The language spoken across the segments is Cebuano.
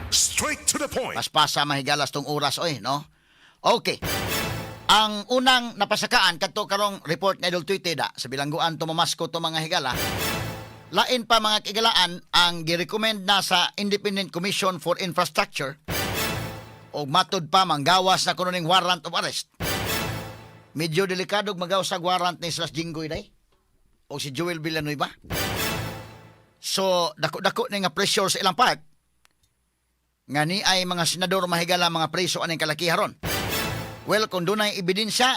Straight to the point. Paspasa mahigalas tong oras oy, no? Okay. Ang unang napasakaan kadto karong report ni Idol Tweety da sa bilangguan tumamasko to, mga higala. Lain pa, mga kigalaan, ang girecommend na sa Independent Commission for Infrastructure og matud pa manggawas na kuno ning warrant of arrest. Medyo delikado magawas sa warrant ni Slas Jinggoy day o si Joel Villanueva. So dako-dako ni nga pressure sa ilang part nga ni ay mga senador, mahigala, mga preso aning kalakiharon. Well, kung dunay ebidensya,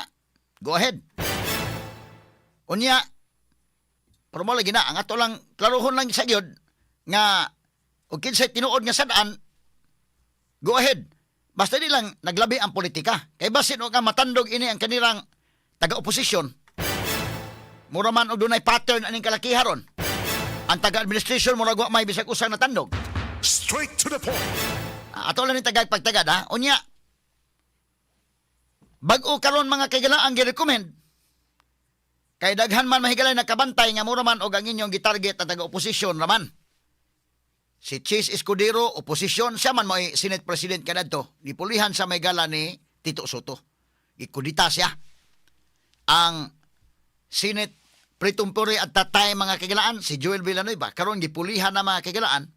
go ahead. Unya, pero mo lagi na, ang ato lang, klaruhon lang sa gyud, nga, og kinsay tinuod nga sadaan, go ahead. Basta di lang naglabi ang politika. Kay basin og ang matandog ini ang kanilang taga-oposisyon, mura man og dunay pattern aning kalakiharon. Ang taga-administration mura wa may bisag usang natandog. Straight to the point. Ah, ato lang ni tagag pagtagad ha. Unya, bag-o karon, mga kaigalaan, gi-recommend kay daghan man, mahigalay, nakabantay nga mura man og ang inyong gitarget ang taga-oposisyon raman. Si Chiz Escudero, oposisyon, siya man mo'y Senate President kanadto. Gipulihan sa may gala ni Tito Sotto. Gikudita siya. Ang Senate Pro Tempore at tatay, mga kaigalaan, si Joel Villanueva, karon gipulihan na, mga kaigalaan.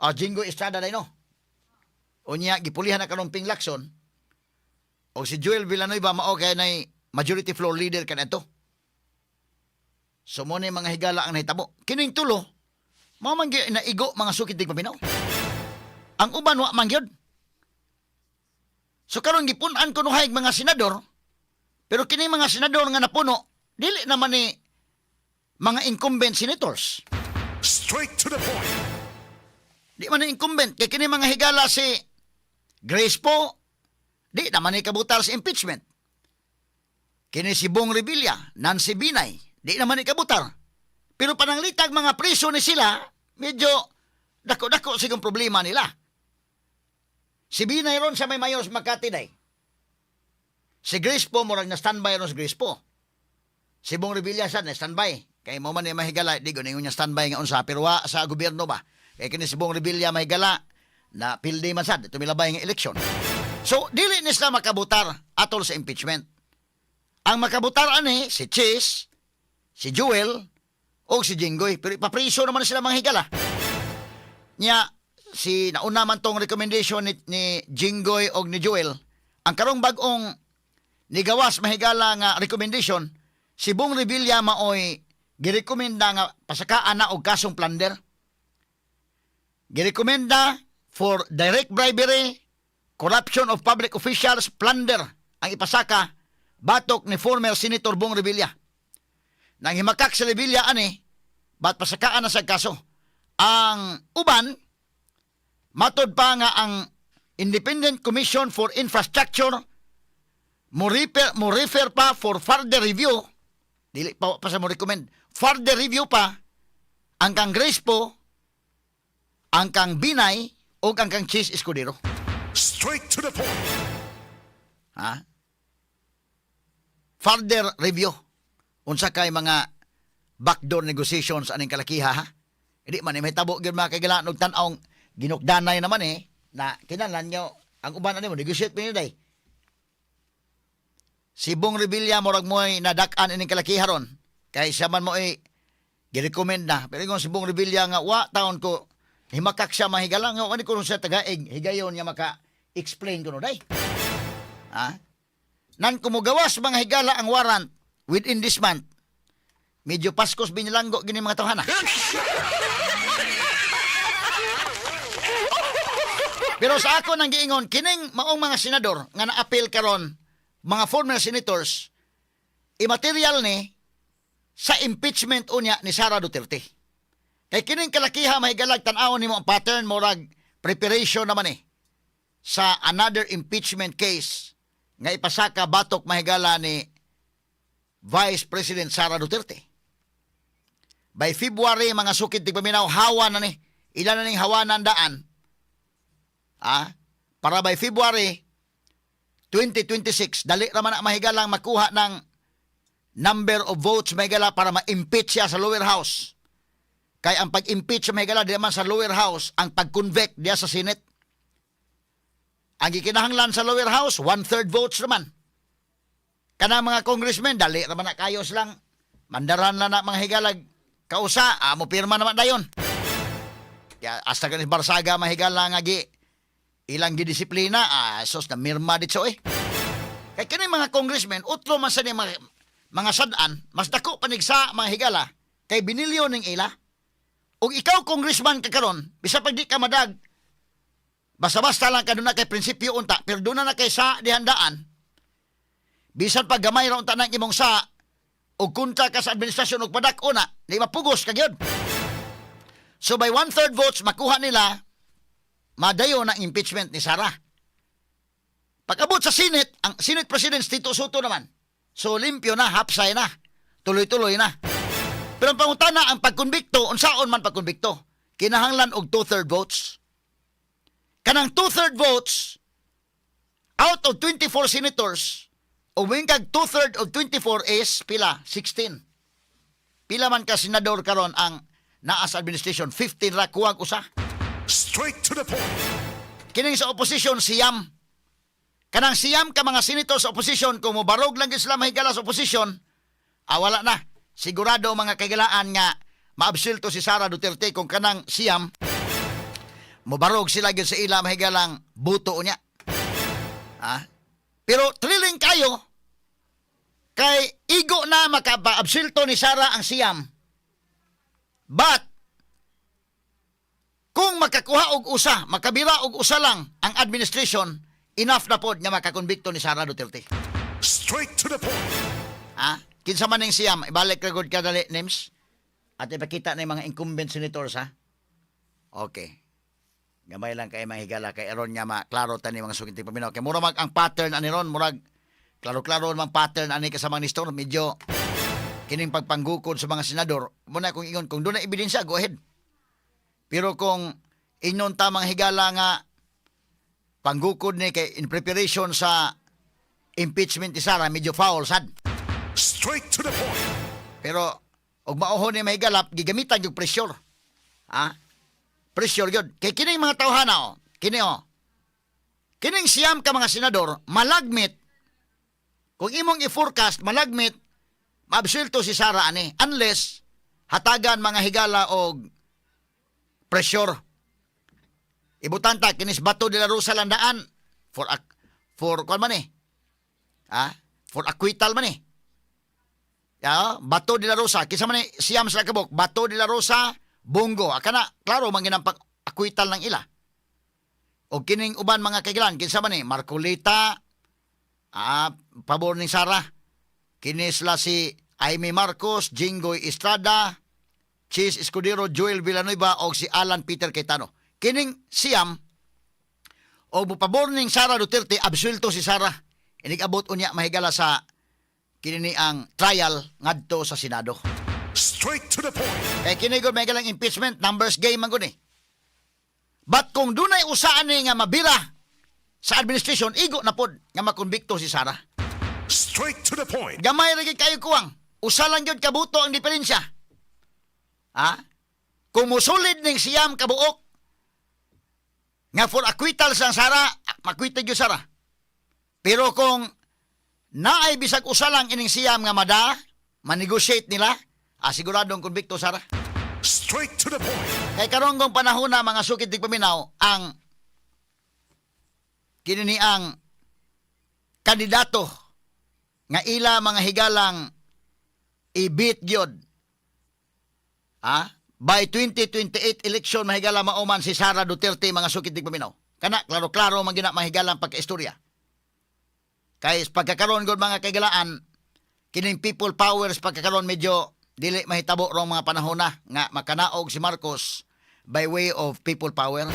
Ah, Jinggoy Estrada day, no. Unya gipulihan na karon Ping Lacson. O si Joel Villanueva mao kay nay majority floor leader kanadto. So mo ni, mga higala, ang nahitabo. Kining tulo, mao man gyud naigo, mga sukid tigpaminaw. Ang uban wa man gyud. So karon gipun-an kunuhay mga senador, pero kini mga senador nga napuno, dili naman ni mga incumbent senators. Straight to the point. Di man ni incumbent kay kini mga higala, si Grace Poe, di naman ni kabutar sa impeachment. Kini si Bong Revilla, Nancy Binay, di naman ni kabutar. Pero pananglitag mga preso ni sila, medyo dako-dako sigong problema nila. Si Binay ron sa may mayor sa Makati day. Si Grace Poe, murag na standby ron si Grace Poe. Si Bong Revilla sa na standby. Kay mo man ni mahigala, di ko niya standby nga unsa, pero wa sa gobyerno ba. Kay kini si Bong Revilla, mahigala, na pildi man sad tumilabay nga eleksyon. So dili ni sila makabutar atol sa impeachment. Ang makabutar ani si Chiz, si Joel o si Jinggoy, pero ipapriso naman sila, mga higala. Nya si nauna man tong recommendation ni Jinggoy og ni Joel, ang karong bag-ong nigawas, mahigala, nga recommendation, si Bong Revilla maoy girekomenda nga pasakaan na og kasong plunder. Girekomenda for direct bribery, corruption of public officials, plunder ang ipasaka batok ni former Senator Bong Revilla. Nang himakak si Revilla ani, bat pasakaan na sa kaso. Ang uban, matod pa nga ang Independent Commission for Infrastructure mo refer pa for further review, dili pa, pa sa mo recommend, further review pa ang kang Grace Poe, ang kang Binay o ang kang Chiz Escudero. Straight to the point. Ha, further review. Unsa kay mga backdoor negotiations aning kalakiha, ha? Hindi man ni mahitabo gyud, mga kaigalaan, og tan-awng ginukdanay naman eh na kinahanglan nyo ang uban ani mo negotiate pa day. Si Bong Revilla murag mo'y nadak-an ining kalakiha ron kay siya man mo eh girecommend na, pero ingon si Bong Revilla nga wa taon ko himakak siya, mahigala, nga ani ko siya tagaig higayon niya maka explain kuno day, ha. Nan kumugawas, mga higala, ang warrant within this month, medyo paskos binilanggo gini mga tawhana. Pero sa ako nang giingon, kining maong mga senador nga naapil karon, mga former senators, imaterial ni sa impeachment unya ni Sara Duterte. Kay kining kalakiha, mahigalag, tan-awon nimo ang pattern, murag preparation naman eh sa another impeachment case nga ipasaka batok, mahigala, ni Vice President Sara Duterte. By February, mga sukid tigpaminaw, hawa na ni. Ilan na ning hawa na ang daan. Ah, para by February 2026, dali raman na, mahigalang, makuha ng number of votes, mahigala, para ma-impeach siya sa lower house. Kay ang pag-impeach sa mga higala, di man sa lower house, ang pag-convict diya sa Senate. Ang gikinahanglan sa lower house, one-third votes naman. Kana mga congressmen, dali naman na kayos lang. Mandaran lang na mga higalag. Kausa, amo pirma naman dayon. Kaya hasta ganis Barsaga mahigala nga gi ilang gidisiplina, sos na mirma dito eh. Kay kini mga congressmen, utlo man sa ni mga sad-an, mas dako panig sa mga higala, kay binilyon ning ila. Ug ikaw congressman ka karon, bisa pag di ka madag, basta-basta lang ka doon na kay prinsipyo unta, pero doon na kay sa dihandaan, bisan pag gamay ra unta ng imong sa, ug kontra ka sa administrasyon ug padak-o na, di mapugos ka gyud. So by one-third votes, makuha nila, madayo na impeachment ni Sara. Pag-abot sa Senate, ang Senate President Tito Sotto naman. So limpyo na, hapsay na, tuloy-tuloy na. Pero ang pangutana, ang pagkonbikto, unsaon man pagkonbikto? Kinahanglan og two-third votes. Kanang two-third votes, out of 24 senators, o kag two-third of 24 is pila? 16. Pila man ka senador karon ang naa sa administration? 15 ra, kuwag usa. Straight to the point. Kining sa opposition, siyam. Kanang siyam ka mga senator sa opposition, kung mobarog lang gyud sila mahigala sa opposition, wala na. Sigurado mga kaigalaan nga maabsulto si Sara Duterte kung kanang siyam mobarog sila gyud sa ila mahigalang buto niya. Ah? Pero thrilling kayo kay igo na makapaabsulto ni Sara ang siyam. But kung makakuha og usa, makabira og usa lang ang administration, enough na pod nga makakonbikto ni Sara Duterte. Straight to the point. Ha? Kinsa man ning siyam, ibalik ra gud kadali names. At ipakita na yung mga incumbent senators, ha. Okay. Gamay lang kay mga higala kay aron nga maklaro tani mga sukinting paminaw. Kay mura mag ang pattern ani ron, murag klaro-klaro man pattern ani kasamang ni Storm, medyo kining pagpanggukod sa mga senador, muna kung ingon kung doon na ebidensya, go ahead. Pero kung ingon ta mga higala nga panggukod ni kay in preparation sa impeachment ni Sara, medyo foul sad. Straight to the point. Pero og mauhon ni mahigalap, gigamitan yung pressure. Ha? Pressure yun. Kay kining mga tawhana oh, kini oh. Kining siyam ka mga senador, malagmit kung imong i-forecast, malagmit maabsulto si Sara ani unless hatagan mga higala og pressure. Ibutan ta kinis Bato de la Rosa landaan for kuan man eh. Ha? For acquittal man eh. Ya, Bato de la Rosa, kinsa man ni siyam sa kabok, Bato de la Rosa, Bong Go. Akana, klaro man ginang pag acquittal ng ila. O kining uban mga kailan, kinsa man ni Marcoleta, pabor ni Sara. Kini sila si Imee Marcos, Jinggoy Estrada, Chiz Escudero, Joel Villanueva o si Alan Peter Cayetano. Kining siyam o pabor ning Sara Duterte, absuelto si Sara. Inig-abot unya mahigala sa kini ang trial ngadto sa Senado. Straight to the point. Kay kini gud may galang impeachment numbers game man gud eh. But kung dunay usaan ni nga mabira sa administration, igo na pod nga makonbikto si Sara. Straight to the point. Gamay ra gyud kayo kuwang. Usa lang gyud kabuto ang diferensya. Ha? Kung musulid ning siyam kabuok nga for acquittal sa Sara, makwita gyud Sara. Pero kung naay bisag usa lang ining siyam nga mada, manegotiate nila, siguradong konbikto Sara. Straight to the point. Kay karon kong panahon na mga sukit di paminaw, ang kini ang kandidato nga ila mga higalang i-beat gyud. By 2028 election mahigala mauman si Sara Duterte, mga sukit di paminaw. Kana klaro-klaro man gina mahigalang pagkaistorya. Kay pagkakaroon gud mga kaigalaan, kining people powers pagkakaroon medyo dili mahitabo rong mga panahon na nga makanaog si Marcos by way of people power.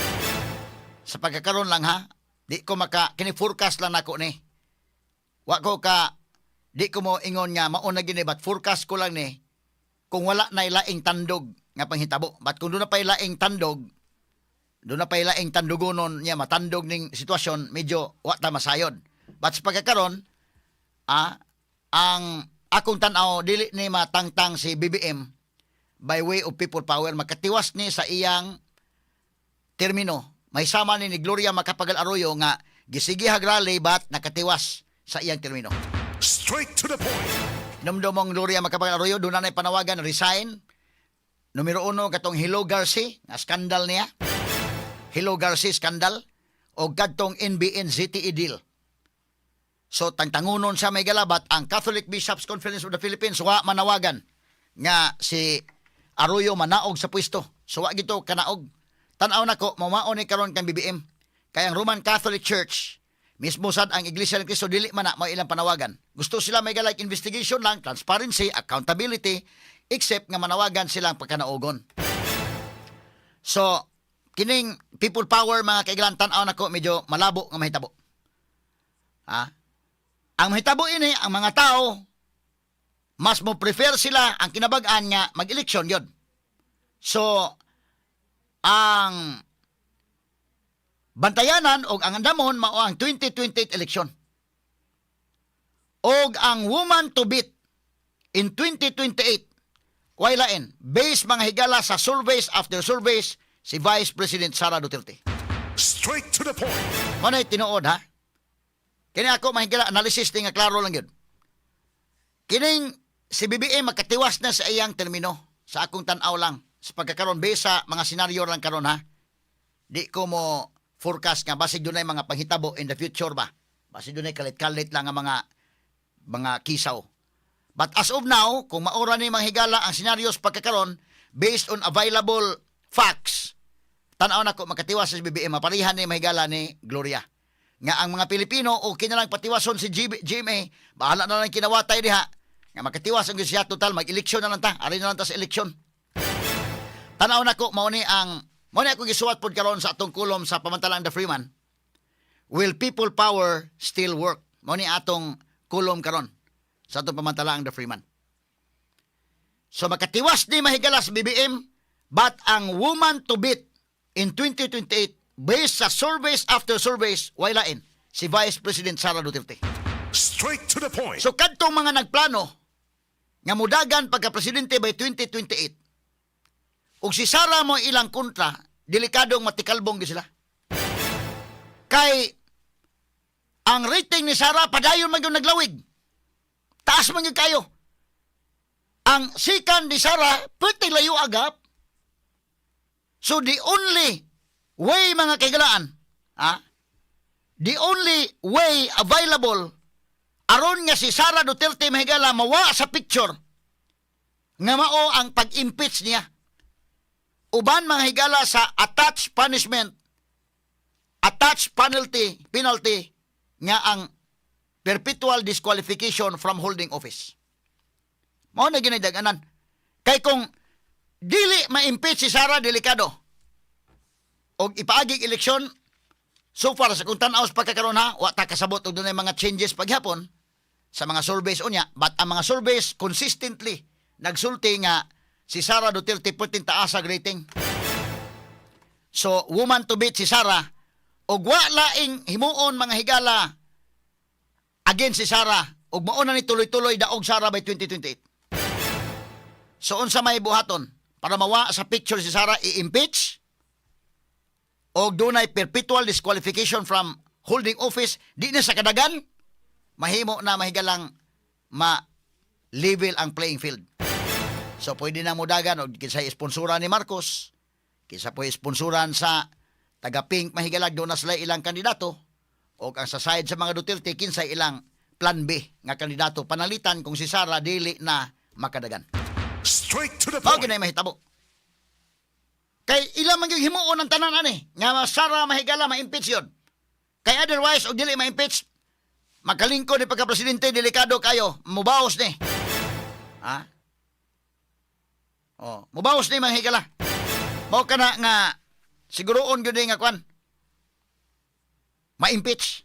Sa pagkakaroon lang ha, di ko maka kini forecast lang nako ni. Wa ko ka di ko mo ingon nga mauna gini, but forecast ko lang ni kung wala na ilaing tandog nga panghitabo. But kung doon na pa ilaing tandog, doon na pa ilaing tandugonon niya matandog ning sitwasyon, medyo wa ta masayod. But sa pagkakaroon, ang akong tan-aw dili ni matangtang si BBM By way of people power, makatiwas ni sa iyang termino. May sama ni Gloria Macapagal Arroyo nga gisigihag rally but nakatiwas sa iyang termino. Straight to the point. Hinumdumong Gloria Macapagal Arroyo, doon na panawagan, resign. Numero uno, katong Hello Garci, nga skandal niya. Hello Garci scandal. O kadtong NBN ZTE deal. So, tangtangunon siya, mga higala, but ang Catholic Bishops Conference of the Philippines wa manawagan nga si Arroyo manaog sa pwesto. So, wa gito kanaog. Tan-aw nako, mamao ni karon kang BBM. Kay ang Roman Catholic Church, mismo sad ang Iglesia ni Cristo, dili man na mao ilang panawagan. Gusto sila may like investigation lang, transparency, accountability, except nga manawagan silang pagkanaogon. So, kining people power, mga kaiglan, tan-aw nako medyo malabo nga mahitabo. Ha? Ang mahitabo ini, ang mga tao mas mo prefer sila ang kinabag-an nga mag-eleksyon yun. So, ang bantayanan og ang andamon mao ang 2028 election. Og ang woman to beat in 2028, way lain, based, mga higala, sa surveys after surveys, si Vice President Sara Duterte. Straight to the point. Mao na tinuod ha. Kini ako, mga higala, analysis ni nga klaro lang yun. Kining si BBM makatiwas na sa iyang termino sa akong tan-aw lang sa pagkakaroon based sa mga senaryo lang karon ha. Di ko mo forecast nga basig dunay mga panghitabo in the future ba. Basig dunay kalit-kalit lang ang mga kisaw. But as of now, kung maura ni mga higala ang senaryos pagkakaroon based on available facts, tanaw nako makatiwas sa BBM, maparihan ni, mga higala, ni Gloria. Nga ang mga Pilipino, okay na lang patiwason si GMA, bahala na lang kinawatay diha. Nga makatiwas ang siya, total, mag-eleksyon na lang ta, ari na lang ta sa eleksyon. Tanaw nako mao ni ako gisuwat pod karon sa atong kulom sa pamantalang The Freeman. Will people power still work? Mao ni atong kulom karon sa atong pamantalang The Freeman. So makatiwas ni, mga higala, sa BBM, but ang woman to beat in 2028 based sa surveys after surveys, way lain, si Vice President Sara Duterte. Straight to the point. So kadtong mga nagplano nga mudagan pagka-presidente by 2028 ug si Sara mo ilang kontra, delikadong matikalbong gyud sila. Kay ang rating ni Sara padayon man gyud naglawig. Taas man gyud kayo. Ang sikan ni Sara pwede layo agap. So the only way, mga kahigalaan, ha? The only way available aron nga si Sara Duterte, mga higala, mawa sa picture nga mao ang pag-impeach niya. Uban, mga higala, sa attached punishment, attached penalty nga ang perpetual disqualification from holding office. Mao na ginadaganan. Kay kung dili ma-impeach si Sara, delikado. Og ipaagig eleksyon, so far sa kung tan-aw sa pagkakaroon ha, wa ta kasabot og dunay mga changes paghapon sa mga surveys unya, but ang mga surveys consistently nagsulti nga si Sara Duterte perting taas sa rating. So, woman to beat si Sara og wa laing himuon, mga higala, against si Sara ug mao na ni tuloy-tuloy daog Sara by 2028. So unsa may buhaton para mawa sa picture si Sara? I-impeach og dunay perpetual disqualification from holding office. Di na sa kadagan mahimo na, mga higalang, ma level ang playing field. So pwede na mudagan og kinsay sponsoran ni Marcos, kinsa po sponsoran sa taga Pink, mga higala, doon na sila ilang kandidato o ang sa side sa mga Duterte, kinsay ilang plan B nga kandidato panalitan kung si Sara dili na makadagan. Straight to the Mao point. gyud mahitabo. Kay ilang man gyud himuon ang tanan ani nga Sara, mga higala, ma-impeach yun. Kay otherwise og dili ma-impeach, makalingkod ni pagka-presidente, delikado kayo, mubaos ni. Ha? Oh, mubaos ni, mga higala. Mao kana nga siguroon gyud ni nga kwan. Ma-impeach.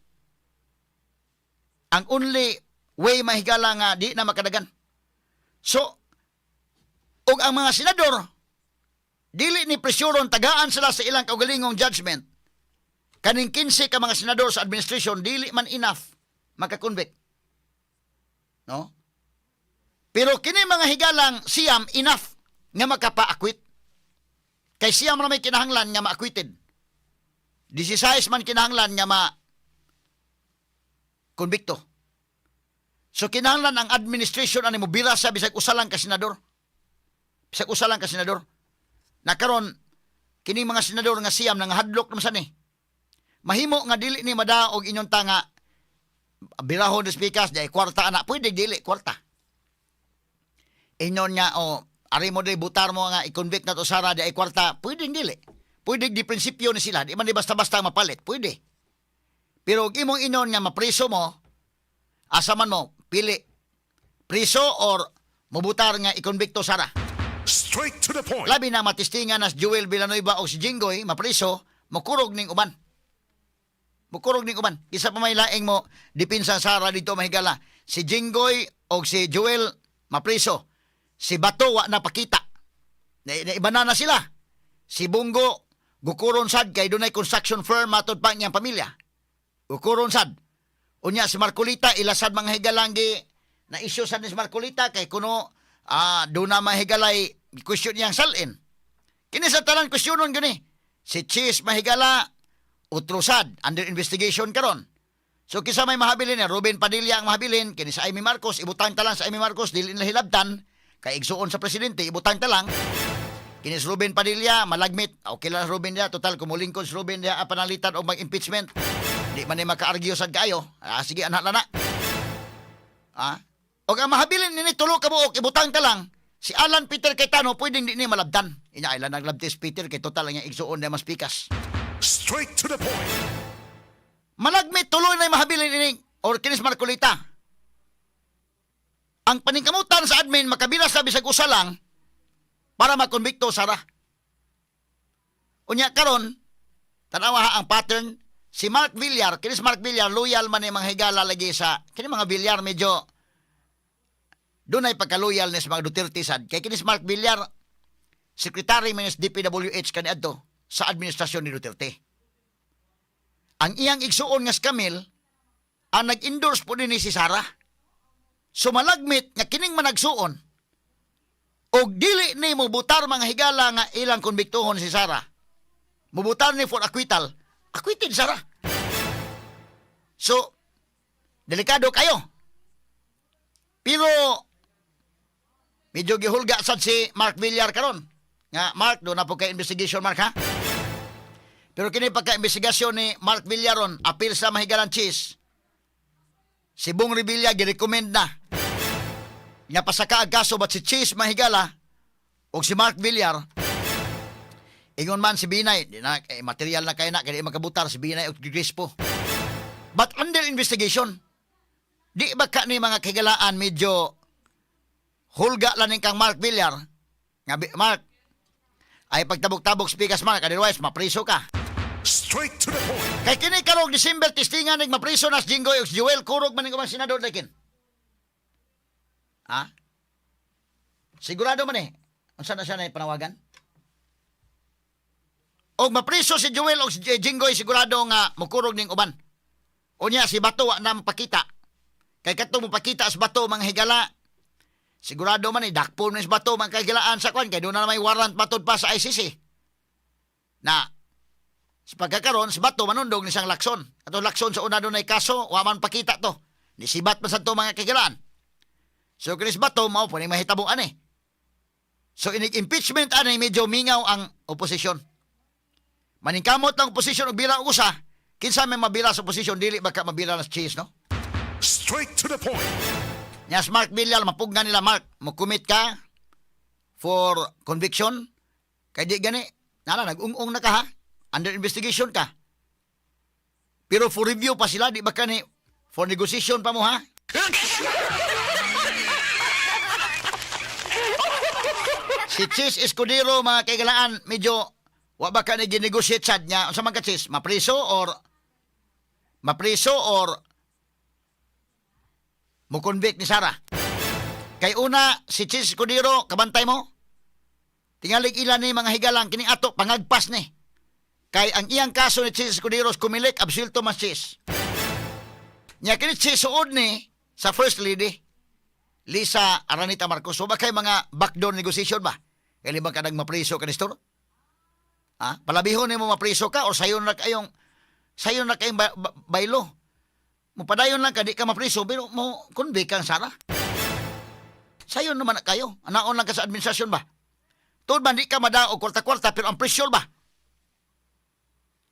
Ang only way, mga higala, nga di na makadagan. So, ug ang mga senador dili ni presyuron, tagaan sila sa ilang kaugalingong judgment. Kaning 15 ka mga senador sa administration dili man enough makakonvict. No? Pero kini, mga higalang siyam, enough. Nga makapa-acquit. Kay siya man may kinahanglan nga ma-acquitted. 16 man kinahanglan nga ma konbikto. So kinahanglan ang administration ani mobira sa bisag usa lang ka senador. Bisag usa lang ka senador. Na karon kini mga senador nga siyam nang hadlok naman sa ni. Mahimo nga dili ni madaog inyong tanga birahon des pikas di ay kwarta ana, pwede dili kwarta. Inyon nga o ari mo di butar mo nga i-convict na to Sara di ay kwarta, pwede dili. Pwede di prinsipyo ni sila, di man di basta-basta mapalit, pwede. Pero og imong inon nga mapriso mo, asa man mo, pili priso or mobutar nga i-convict to Sara. Straight to the point. Labi na matistingan nas Joel Villanueva o si Jinggoy, mapriso, mokurog ning uban. Mokurog ning uban. Isa pa may laing mo, dipinsa Sara dito mahigala. Si Jinggoy o si Joel, mapriso. Si Bato, wa na pakita. Na, na, na sila. Si Bungo, gukuron sad kay dunay construction firm matod pa niyang pamilya. Gukuron sad. Unya si Marcolita ilasad mga higalang gi na issue sad ni si Marcolita kay kuno doon na mahigalay question niyang salin. Kini sa tanan questionon gani. Si Cheese mahigala utrosad under investigation karon. So kisa may mahabilin ni Ruben Padilla ang mahabilin kini sa Amy Marcos, ibutang ta lang sa Amy Marcos, dili nila hilabtan kay igsuon sa presidente, ibutang ta lang. Kini si Ruben Padilla malagmit. Okay lang si Ruben diya, total kumulingkod si Ruben diya panalitan og mag-impeachment. Di man ni maka-argue sad kaayo. Sige anak na. Og ang mahabilin nini tulo ka buok ibutang ta lang. Si Alan Peter Cayetano pwedeng di ni malabdan. Inya ila naglabtis Peter kay total ang iyang igsuon na mas pikas. Straight to the point. Malagmit tuloy na mahabilin ini or kinis Marcolita. Ang paningkamutan sa admin makabila sa bisag usa lang para makonbikto Sara. Unya karon tanawa ha ang pattern si Mark Villar, kinis Mark Villar loyal man ni mga higala lagi sa kini mga Villar, medyo dunay pagka-loyal ni sa mga Duterte sad. Kay kinis Mark Villar secretary man sa DPWH kaniadto sa administrasyon ni Duterte. Ang iyang igsuon nga si Camille ang nag-endorse po din ni si Sara. So malagmit nga kining managsuon og dili ni mo butar mga higala nga ilang konbiktuhon si Sara. Mubutar ni for acquittal, acquitted Sara. So delikado kayo. Pero medyo gihulga sad si Mark Villar karon. Nga Mark, do na po kay investigation, Mark, ha. Pero kini pagka-investigasyon ni Mark Villaron, appeal sa mahigalan Cheese. Si Bong Revilla girecommend na nga pasaka ang kaso, but si Cheese mahigala o si Mark Villar, ingon man si Binay, di na, eh, material na kay na, kaya di makabutar si Binay o Crispo. But under investigation, di ba ka ni mga kahigalaan medyo hulga lang kang Mark Villar? Nga, Mark, ay pagtabok-tabok speakers, Mark, otherwise mapriso ka. Straight to the point. Kay kini karong December testingan nig mapriso nas Jinggoy ug si Joel, kurog man ning ubang senador lakin. Ha? Sigurado man eh. Unsa na siya na panawagan? Og mapriso si Joel og si Jinggoy, sigurado nga mukurog ning uban. Unya si Bato wa na mapakita. Kay kadto mopakita sa Bato mga higala. Sigurado man eh, dakpon ni si Bato mga kahigalaan sa kwan kay doon na may warrant matod pa sa ICC. Na sa pagkakaroon, si Bato manundog ni siyang Lacson. Ato Lacson sa una doon ay kaso, wa man pakita to. Nisibat man sa to mga kahigalaan. So kinis Bato, mao po ni mahitabuan eh. So inig impeachment ani medyo mingaw ang oposisyon. Maningkamot ang oposisyon og bira og usa, kinsa may mabira sa oposisyon, dili ba ka mabira na Cheese, no? Straight to the point. Nya si Mark Villar, mapugnan nila, Mark, mo-commit ka for conviction. Kay di gani, nana, nag-ung-ung na ka ha. Under investigation ka. Pero for review pa sila, di ba ka ni, for negotiation pa mo ha? Si Chiz Escudero, mga kaigalaan, medyo, wa ba ka ni ginegotiate sad niya? Unsa man ka, Chiz? Mapriso or mo convict ni Sara? Kay una, si Chiz Escudero, kabantay mo. Tingalig ilan ni mga higalang kining ato pangagpas ni. Kay ang iyang kaso ni Chiz Escudero kumilik, absulto mas Chiz. Nya kini Chiz suod ni sa First Lady Lisa Aranita Marcos. So ba kay mga backdoor negotiation ba? Kaya ba ka nagmapriso ka, Nestor? Ha? Palabihon nimo mapriso ka or sayon na kayong baylo. Mupadayon lang ka, di ka mapriso, pero mo convict kang Sara. Sayon naman na kayo. Anaon lang ka sa administrasyon ba? Tuod man, di ka madaog kwarta-kwarta, pero ang pressure ba?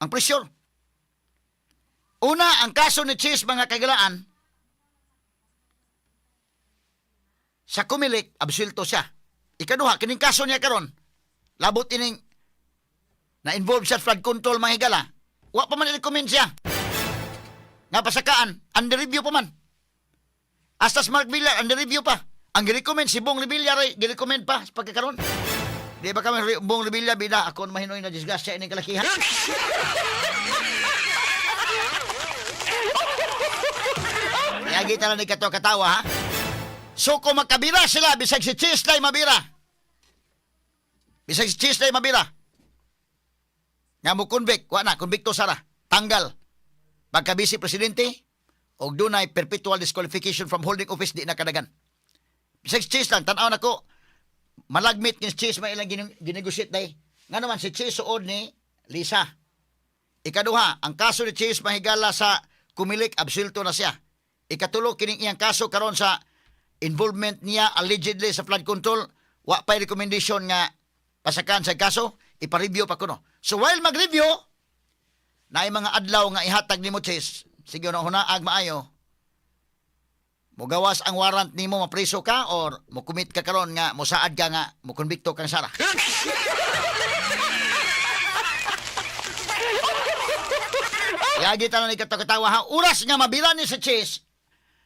Ang pressure. Una, ang kaso ni Chis, mga kagilaan, sa Comelec, absuelto siya. Ikaduha, kining kaso niya karon, labot ining na-involve siya sa flood control, mga higala. Wa pa man i-recommend siya. Nga pasakaan, under review pa man. Hasta si Mark Villar, under review pa. Ang gi-recommend si Bong Revilla ray, gi-recommend pa sa pagkakaroon. Di ba kami Bong Revilla bida ako na mahinoy na disgrasya ining kalakihan? Yagi tala ni kato katawa ha. So kung makabira sila bisag si Chesley mabira. Bisag si Chesley mabira. Nga mo convict, wa na convicto sara. Tanggal. Pagka vice presidente og dunay perpetual disqualification from holding office, di na kadagan. Bisag si Chiz lang, tan-aw nako malagmit ni Chiz may ilang ginegosyate day. Nga naman si Chiz suod ni Lisa. Ikaduha, ang kaso ni Chiz mahigala sa Comelec, absuelto na siya. Ikatulo, kining iyang kaso karon sa involvement niya allegedly sa flood control, wa pa'y recommendation nga pasakan sa kaso, ipa-review pa kuno. So while mag-review, naay mga adlaw nga ihatag nimo, Chiz, sige na hunaag maayo. Mugawas ang warrant nimo, mapriso ka or mo-commit ka karon nga mosaad ka nga mo konbikto kang Sara. Yagi tanan ni katawa ha. Oras nga mabira ni si Chiz,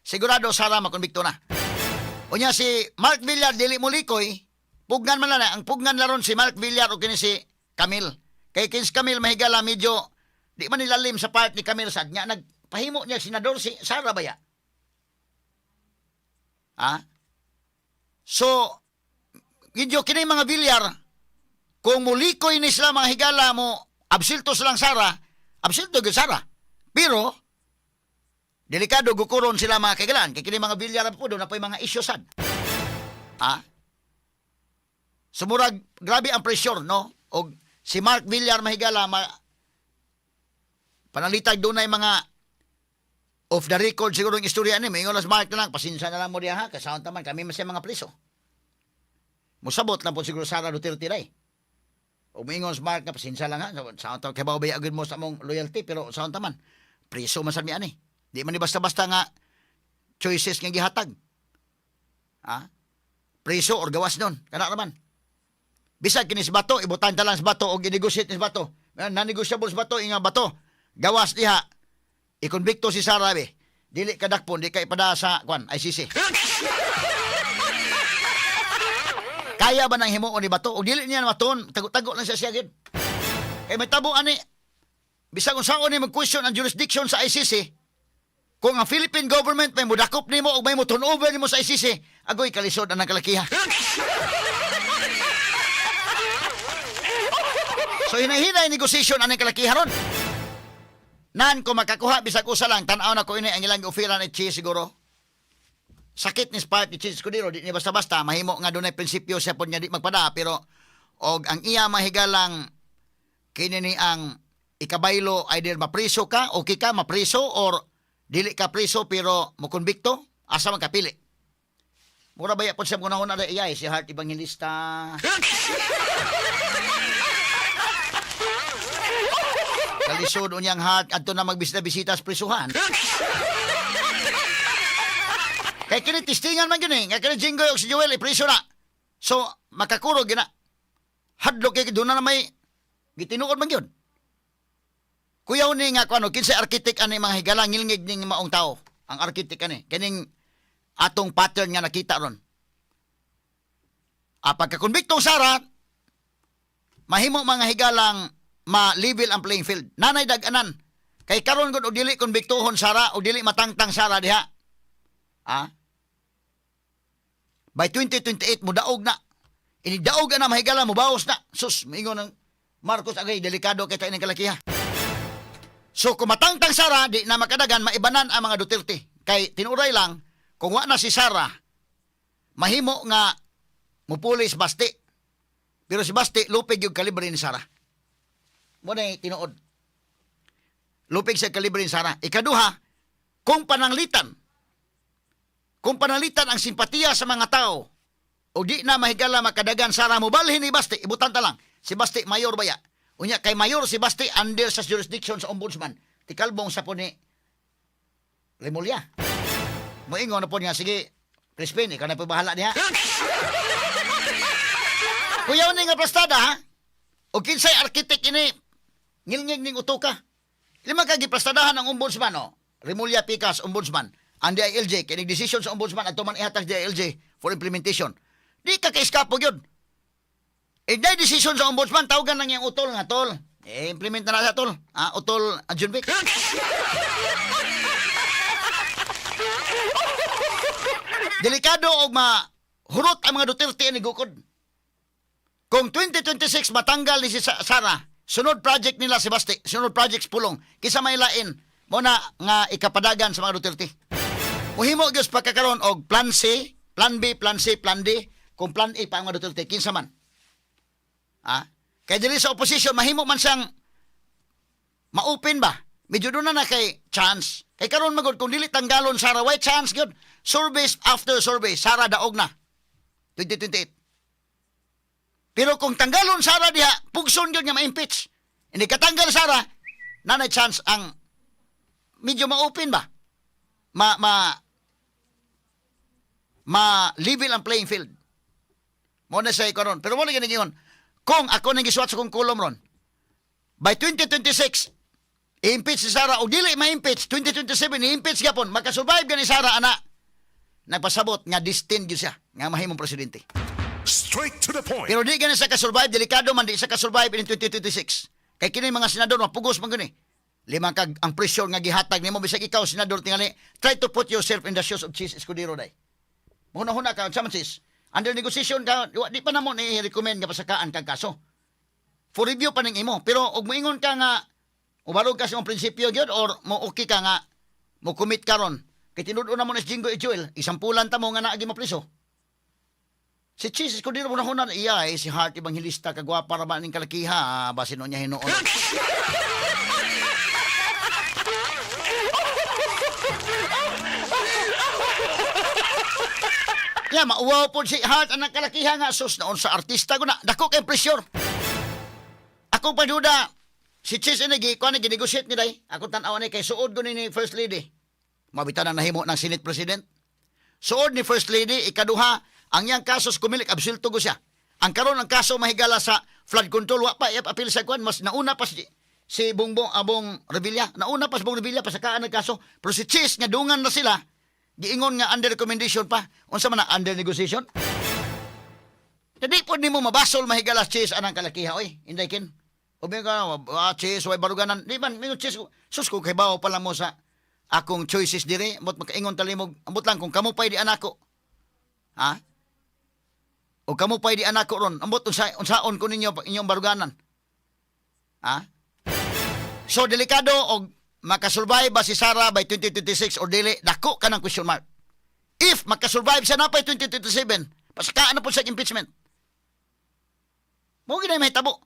sigurado Sara makonbikto na. Unya si Mark Villar dili mo likoy, pugnan man lang na. Ang pugnan laron si Mark Villar o kini si Camille. Kay kini si Camille mahigala medyo di man nilalim sa part ni Camille sad nga nagpahimo niya senador si Sara baya. Ha? So, medyo kini mga Villar, kung mulikoy ni sila mga higala mo, absuelto silang Sara, absuelto gyud Sara. Pero, delikado gukuron sila mga kaigalan. Kay kini mga Villar po, doon na po'y mga isyu sad. Ha? Sumurag, grabe ang pressure, no? Og si Mark Villar mahigala, panalitag doon ay mga off the record siguro ang istorya ni. May si Mark na lang, pasensya na lang mo diya ha, kasama taman, kami masaya mga preso. Musabot lang po siguro Sara Duterte ray. O moingon si Mark nga, pasensya lang ha, sa taon, kay ba agad mo sa among loyalty, pero sa taman, preso man sa mi ani. Di man ni basta-basta nga choices nga gihatag. Ha? Preso or gawas nun. Kana raman. Bisag kini si Bato, ibutan ta lang si Bato o ginegosyate ni si Bato. Non-negotiable si Bato, inga Bato. Gawas diha. Ikonbikto si Sara be. Dili ka dakpon, di ka ipada sa kwan, ICC. Kaya ba nang himuon ni Bato? O dili niya maton, tago-tago lang siya siya gid. Kay may tabo ani bisag unsaon ni mag-question ang jurisdiction sa ICC, kung ang Philippine government may mudakop nimo o may mo turn over nimo sa ICC, agoy kalisod ang kalakiha. So hinay-hinay negotiation ang kalakiha ron. Nan kung makakuha bisag usa lang, tan-aw na ko ini ang ilang offeran ni Chiz siguro. Sakit ni Spark ni Chiz Escudero, di ni basta-basta mahimo nga dunay prinsipyo siya pod nga di magpada, pero og ang iya mahigalang kini ni ang ikabaylo, either mapriso ka, okay ka mapriso or dili ka priso pero mokonbikto, asa man kapili. Mura ba po siya muna na iya si Heart Evangelista. Kalisod unyang Heart adto na magbisita-bisita sa prisuhan. Kay kini testingan man gyud eh. Nga kini Jinggoy og si Joel ipriso na. So makakurog gyud na. Hadlok kay doon na may gitinuod man gyud. Kuyaw ni nga kuno kinsa architect ani mga higala, ngilngig ning maong tao. Ang architect ani kining atong pattern nga nakita ron. Ah, pagkakonbiktong Sara, mahimo mga higalang ma-level ang playing field. Nanay dag-anan. Kay karon gud og dili konbiktuhon Sara o dili matangtang Sara diha. Ah? By 2028 mo daog na. Inigdaog na mahigala mo bawas na. Sus, mingon ng Marcos agay delikado kay tayo ng kalakiha. So kung matangtang Sara, di na makadagan, maibanan ang mga Duterte. Kay tinuray lang, kung wa na si Sara, mahimo nga mupulis basti. Pero si Basti, lupig yung kalibre ni Sara. Mo na tinuod. Lupig sa kalibre ni Sara. Ikaduha, kung pananglitan ang simpatiya sa mga tao, o di na mahigala makadagan Sara, mobalhin ni Basti, ibutan ta lang. Si Basti, mayor baya. Unya, kay mayor si Basti, under sa jurisdiction sa ombudsman. Tikalbong sa po ni Remulla. Moingon na po niya, "Sige, Crispin, ikaw na po bahala niya." Kuyaw ni nga plastada, ha? O kinsay architect ini, ngilngig ning utoka. Lima ka giplastadahan ang ombudsman, no? Remulla Pikas, ombudsman. Ang DILJ, kay decision sa ombudsman, ato man ihatag DILJ for implementation. Di ka kaiskapo yun. Eh, dahil decision sa ombudsman, tawagan lang yung utol nga, "Tol. Eh, implement na na siya, tol. Ah, utol, Junvic." Delikado og mahurot ang mga Duterte ni gukod. Kung 2026 matanggal ni si Sara, sunod project nila si Basti, sunod project Pulong, kisa may lain, mo na nga ikapadagan sa mga Duterte. Muhimo gyud pagkakaroon og plan C, plan B, plan C, plan D, kung plan A pa ang mga Duterte, kinsa man. Ah? Kay dili sa opposition mahimo man siyang ma-open ba? Medyo doon na na kay chance. Kay karon magod kung dili tanggalon Sara, way chance gyud. Surveys after survey, Sara daog na. 2028. Pero kung tanggalon Sara diha, pugson gyud nga ma-impeach. Hindi katanggal Sara, nanay chance ang medyo ma-open ba? Ma ma ma level ang playing field. Mo na siya karon. Pero wala gani yun. Kung ako nang gisuwat sa kong kolum ron, by 2026, i-impeach si Sara o dili ma-impeach, 2027, i-impeach gyapon, makasurvive gani Sara ana, nagpasabot nga destined gyud siya nga mahimong presidente. Straight to the point. Pero di gani siya kasurvive, delikado man di siya kasurvive in 2026. Kay kini mga senador mapugos man gani. Lima kag ang pressure nga gihatag nimo bisag ikaw senador tingali, try to put yourself in the shoes of Chiz Escudero day. Huna-huna ka unsa man, sis? Under negotiation ka, di pa namo ni recommend nga pasakaan kag kaso. For review pa ning imo. Pero og moingon ka nga ubarog ka sa imong prinsipyo gyud or mo okay ka nga mo commit karon. Kay tinud-on na mo ni Jinggoy Joel, isampulan ta mo nga naagi mapriso. Si Chiz Escudero mo na iya eh, si Heart Evangelista kagwapa ra ba ning kalakiha, ah, basin niya hinuon. Ya, mauwaw po si Heart ang kalakiha nga sus naon sa artista ko na dako kay pressure. Ako pa duda si Chiz ini gi kuan ni ginegotiate ni day. Ako tan-aw ni kay suod ko ni First Lady. Mabita na nahimo ng Senate President. Suod ni First Lady, ikaduha, ang iyang kaso sa Comelec, absulto ko siya. Ang karon ang kaso mahigala sa flood control, wa pa ipapil sa kuan, mas nauna pa si Bongbong Abong Revilla, nauna pa si Bong Revilla pa sa kaan ng kaso. Pero si Chiz nga dungan na sila, giingon nga under recommendation pa. Unsa man na under negotiation? Dili po nimo mabasol mahigala Chiz anang kalakiha oy. Inday kin. Ubi ka, ah, Chiz, way baruganan. Di man, mingon Chiz, sus ko kay bawo pa lang mo sa akong choices dire, ambot makaingon talimog, ambot lang kung kamo pa'y di anako. Ha? O kamo pa'y di anako ron, ambot unsa unsaon ko ninyo inyong baruganan. Ha? So delikado og makasurvive ba si Sara by 2026 or dili, dako ka ng question mark. If makasurvive siya na pa 2027, pasakaan na po sa impeachment. Mo ginay mahitabo.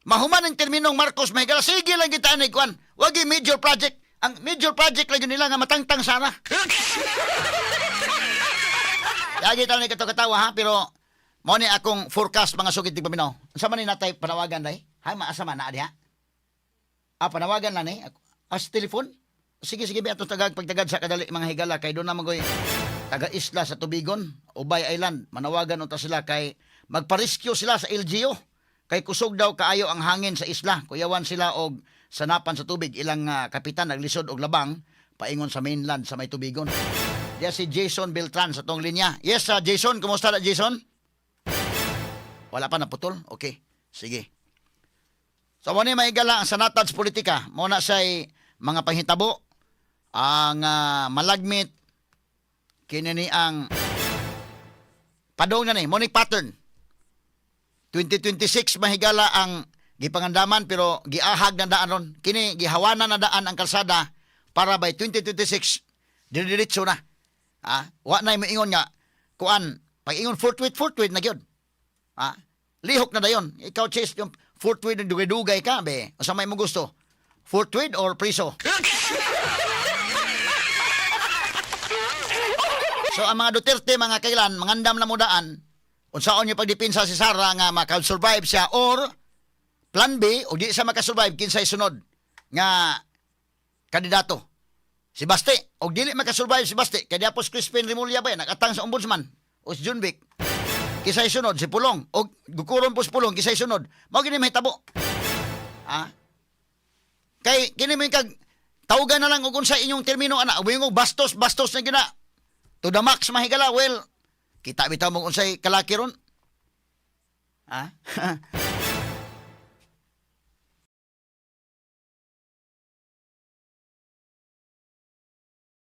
Mahuman ang terminong Marcos mahigala, sige lang kita ani kuan. Wagi major project. Ang major project lagi nila nga matangtang Sara. Lagi tayo ni kato katawa ha, pero mo ni akong forecast, mga sugid tigpaminaw. Unsa man ni natay panawagan day? Ha, maasa man na diha? Ah, panawagan lang ni. As telephone? Sige, sige, ato tagag pagtagad sa kadali mga higala kay doon na magoy taga isla sa Tubigon, Ubay Island. Manawagan unta sila kay magpa-rescue sila sa LGU. Kay kusog daw kaayo ang hangin sa isla. Kuyawan sila og sanapan sa tubig. Ilang kapitan naglisod og labang paingon sa mainland sa may Tubigon. Diya si Jason Beltran sa tong linya. Yes, Jason, kumusta na Jason? Wala pa naputol? Okay. Sige. So, mo ni mahigala ang sanatad sa politika. Mo na siya'y mga panghitabo. Ang malagmit kini ni ang padong na ni, mo ni pattern. 2026 mahigala ang gipangandaman pero giahag na daan ron. Kini gihawanan na daan ang kalsada para by 2026 diretso na. Ha? Wa na moingon nga kuan pag ingon forthwith, forthwith na gyud. Ha? Lihok na dayon. Ikaw, Chase, yung forthwith, dugay-dugay ka, be. Unsa may mo gusto? Forthwith or priso? So ang mga Duterte, mga kailan, mangandam na mudaan, unsaon niyo pagdepensa si Sara nga maka-survive siya or plan B, o di siya makasurvive, kinsay sunod nga kandidato? Si Baste. O dili makasurvive si Baste, kaya diapos Crispin Remulla ba yan, nakatang sa ombudsman, o si Junvic. Kisay sunod, si Pulong. O gukuron po si Pulong, kisay sunod. Mao gini mahitabo. Ha? Kay kini mo kag tawgan na lang og unsa inyong termino ana, og bastos bastos na gina. To the max mahigala, well, kita bitaw mo unsay kalaki ron. Ha?